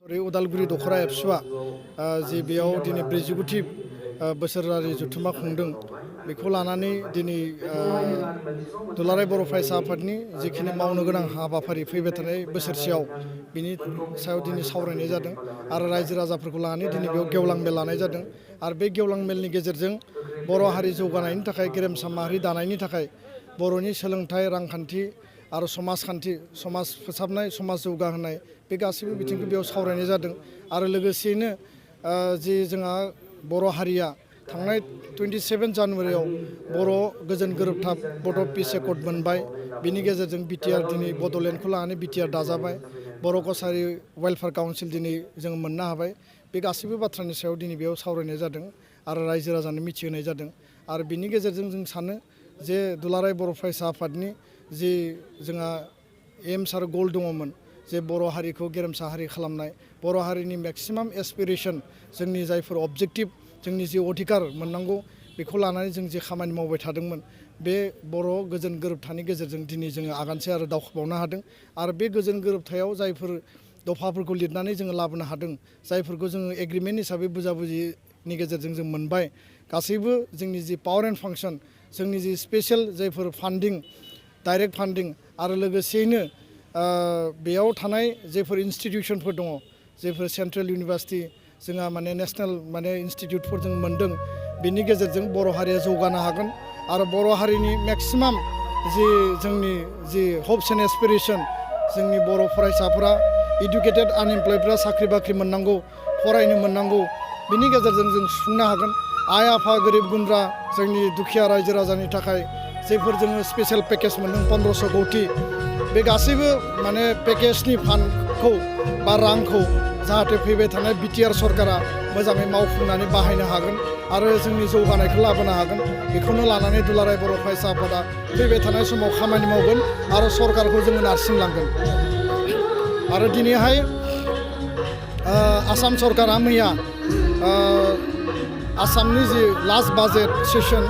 उदालगुरि दखरा एबसुआ जि बेयाव दिनै 49थि बोसोरारि जथुम्मा खुंदों बेखौ लानानै दिनै दुलाराय बर' फरायसा आफादनि जिखिनि मावनो गोनां हाबाफारि फैबाय थानाय बोसोरसेयाव बिनि सायाव दिनै सावरायनाय जादों आरो रायजो राजाफोरखौ लानानै दिनै बेयाव गेवलां मेल लानाय जादों आरो बे गेवलां मेलनि गेजेरजों बर' हारि जौगानायनि थाखाय गेरेमसा माहारि दानायनि थाखाय बर'नि सोलोंथाइ रांखान्थि आरो समाजखान्थि समाज फोसाबनाय समाज जौगाहोनाय बे गासैबो बिथिंखौ बेयाव सावरायनाय जादों आरो लोगोसेयैनो जि जोंहा बर' हारिया थांनाय 27 जानुवारियाव बर' गोजोन गोरोबथा बड' पिस एकर्ड मोनबाय बिनि गेजेरजों बिटिआर दिनै बड'लेण्डखौ लानानै बिटिआर दाजाबाय बर' कसारि वेलफेयार काउन्सिल दिनै जों मोननो हाबाय बे गासैबो बाथ्रानि सायाव दिनै बेयाव सावरायनाय जादों आरो रायजो राजानो मिथिहोनाय जादों आरो बिनि गेजेरजों जों सानो जे दुलाराय बर' फरायसा आफादनि जि जोंहा एम्स आरो गल दङमोन जे बर' हारिखौ गेरेमसा हारि खालामनाय बर' हारिनि मेक्सिमाम एसपिरेसन जोंनि जायफोर अबजेक्टिभ जोंनि जि अधिकार मोननांगौ बेखौ लानानै जों जे खामानि मावबाय थादोंमोन बे बर' गोजोन गोरोबथानि गेजेरजों दिनै जोङो आगानसे आरो दावखोबावनो हादों आरो बे गोजोन गोरोबथायाव जायफोर दफाफोरखौ लिरनानै जोङो लाबोनो हादों जायफोरखौ जोङो एग्रिमेन्ट हिसाबै बुजाबुजिनि गेजेरजों जों मोनबाय गासैबो जोंनि जि पावार एन्ड फांसन जोंनि जि स्पेसियेल जायफोर फान्डिं डाइरेक्ट फान्डिं आरो लोगोसेयैनो बेयाव थानाय जेफोर इन्सटिटिउसनफोर दङ जेफोर सेन्ट्रेल इउनिभार्सिटि जोंहा माने नेसनेल माने इन्सटिटिउटफोर जों मोन्दों बेनि गेजेरजों बर' हारिया जौगानो हागोन आरो बर' हारिनि मेक्सिमाम जि जोंनि जि हप्स एन्ड एसपिरेसन जोंनि बर' फरायसाफोरा इडुकेटेड आनएमप्लयडफ्रा साख्रि बाख्रि मोननांगौ फरायनो मोननांगौ बिनि गेजेरजों जों सुफुंनो हागोन आइ आफा गोरिब गुन्द्रा जोंनि दुखिया रायजो राजानि थाखाय जेफोर जोङो स्पेसियेल पेकेज मोन्दों 1500 कौटि बे गासैबो माने पेकेजनि फान्डखौ बा रांखौ जाहाथे फैबाय थानाय बिटिआर सरकारा मोजाङै मावफुंनानै बाहायनो हागोन आरो जोंनि जौगानायखौ लाबोनो हागोन बेखौनो लानानै दुलाराय बर' फरायसा आफादा फैबाय थानाय समाव खामानि मावगोन आरो सरकारखौ जोङो नारसिनलांगोन आरो दिनैहाय आसाम सरकारा मैया आसामनि जि लास्ट बाजेट सेसन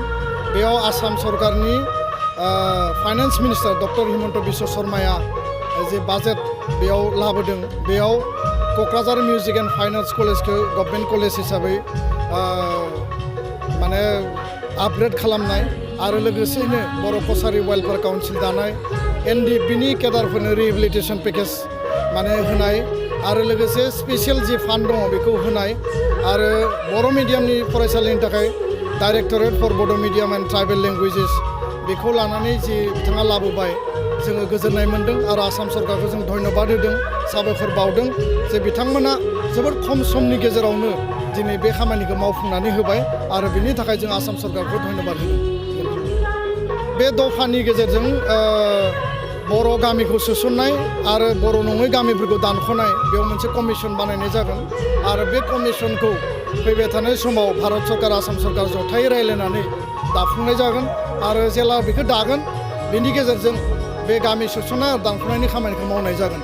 बेयाव आसाम सरकारनि finance minister doctor Himanta Biswa शर्माया जे बाजेट बेयाव लाबोदों बेयाव Kokrajhar music and fine arts कलेजखौ गभर्नमेन्ट कलेज हिसाबै माने आपग्रेड खालामनाय आरो लोगोसेयैनो बर' कसारि वेलफेयार काउन्सिल दानाय एनडिपिनि केडारफोरनो रिहेबिलिटेसन पेकेज माने होनाय आरो लोगोसे स्पेसियेल जि फान्ड दङ बेखौ होनाय आरो बर' मिडियामनि फरायसालिनि थाखाय डाइरेक्टरेट फर बड' मिडियाम एन्ड ट्राइबेल लेंगुवेजेस बेखौ लानानै जि बिथाङा लाबोबाय जोङो गोजोननाय मोन्दों आरो आसाम सरकारखौ जों धन्यबाद होदों साबायखर बावदों जे बिथांमोना जोबोद खम समनि गेजेरावनो दिनै बे खामानिखौ मावफुंनानै होबाय आरो बिनि थाखाय जों आसाम सरकारखौ धन्यबाद होदों बे दफानि गेजेरजों बर' गामिखौ सोसननाय आरो बर' नङै गामिफोरखौ दानख'नाय बेयाव मोनसे कमिसन बानायनाय जागोन आरो बे कमिसनखौ फैबाय थानाय समाव भारत सरकार आसाम सरकार जथायै रायज्लायनानै दाफुंनाय जागोन आरो जेला बेखौ दागोन बेनि गेजेरजों बे गामि सोसननाय आरो दानख'नायनि खामानिखौ मावनाय जागोन।